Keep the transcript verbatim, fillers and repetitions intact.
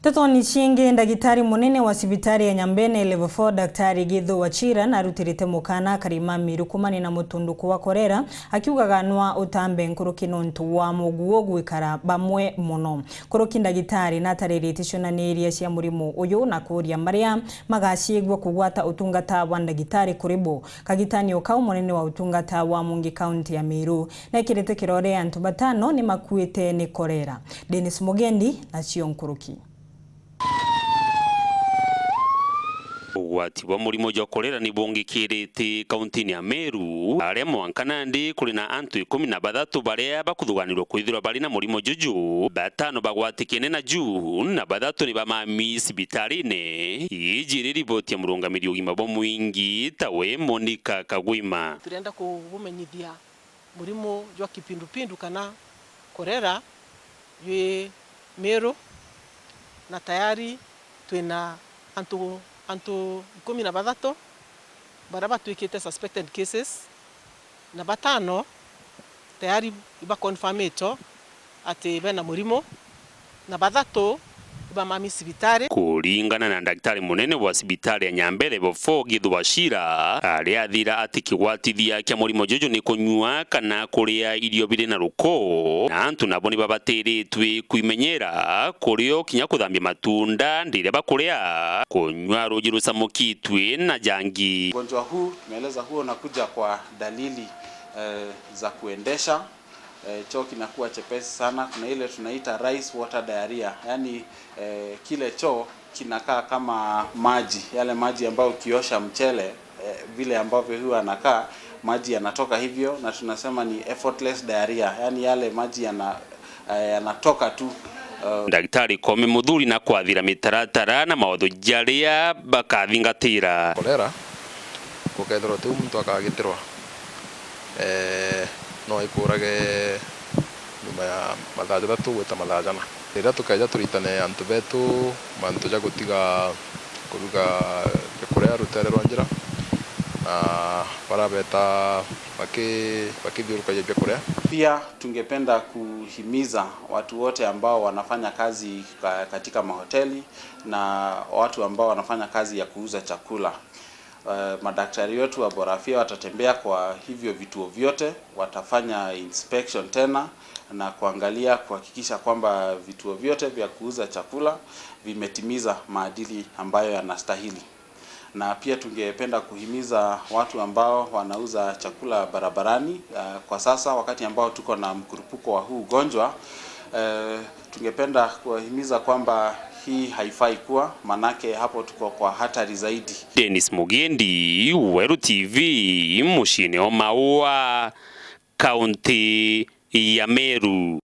Ntetoni ciingi, ndagitari munene wa cibitari ya Nyambene Level four, Daktari Githu Wachira, narutirite mukana akari ma Miru kumania na mutunduku wa korera, akiugaga nwa utambe nkuruki nontu wa muguo gwikara bamwe mono. Nkuruki, ndagitari natariritie cionaniria cia murimu uyu na kuuria maria magaciigua kugwata utungata bwa ndagitari kuri bo. Kagitani o kau, munene wa utungata wa mungi kaunti ya Miru nekirite kirore antu batano ni makuite ni korera. Dennis Mugendi nacio nkuruki. Ugwati bwa murimo jwa korera ni bwongikirite kauntini ya Meru, aria mwanka nandi kuri na antu ikumi na bathatu baria bakuthuganirwa kwithirwa bari na murimo juju, batano bagwatikene naju na bathatu ni bamami cibitarine. Iji iri riboti ya murungamiri ugima bwa mwingi tawe Monica Kagwima. Turenda kubumenyithia murimo jwa kipindupindu kana korera jwi Meru, na tayari twina antu, antu ikumi na bathatu baria batwikite suspected cases, na batano tayari ibaconfirmitwe ati bena murimo, na bathatu ibamami cibitari. Kuringana na ndagitari munene wa cibitari ya Nyambene Level four, Githu Wachira, aria athira ati kigwatithia kia murimo juju ni kunyua kana kuria irio biri na ruko, na antu nabo ni babatiritwe kwimenyera kurio kinya kuthambia matunda ndiria bakuria, kunyua ruji rucamukitwe na jangi. Ugonjwa huu tumeeleza huwa unakuja kwa dalili, eh, za kuendesha, eh, choo kinakuwa chepesi sana. Kuna ile tunaita rice water diarrhea, yaani, eh, kile choo kinakaa kama maji, yale maji ambayo ukiosha mchele, eh, vile ambavyo huwa anakaa, maji yanatoka hivyo, na tunasema ni effortless diarrhea, yaani yale maji yana-, eh, yanatoka tu, eh. Ndagitari Koome Muthuri na kwathira mitaratara na mawatho jaria bakathingatira. Kolera, gukethirwa tiu muntu akagitirwa, eh, no ikurage nyuma ya mathaa jathatu gwita mathaa jana. Riria tukeja turitane antu betu mantu ja gutiga kuruga biakuria rutere rwa njira, na barabeta baki-, bakithiurukagia biakuria. Pia tungependa kuhimiza watu wote ambao wanafanya kazi ka-, katika mahoteli na watu ambao wanafanya kazi ya kuuza chakula. Eh, madaktari wetu wa Bora Afya watatembea kwa hivyo vituo vyote, watafanya inspection tena na kuangalia, kuhakikisha kwamba vituo vyote vya kuuza chakula vimetimiza maadili ambayo yanastahili. Na pia tungependa kuhimiza watu ambao wanauza chakula barabarani, eh, kwa sasa wakati ambao tuko na mkurupuko wa huu ugonjwa, eh, tungependa kuwahimiza kwamba hii haifai kuwa, manake hapo tuko kwa hatari zaidi. Dennis Mugendi, Weru T V, muciine o Maua, kaunti ya Meru.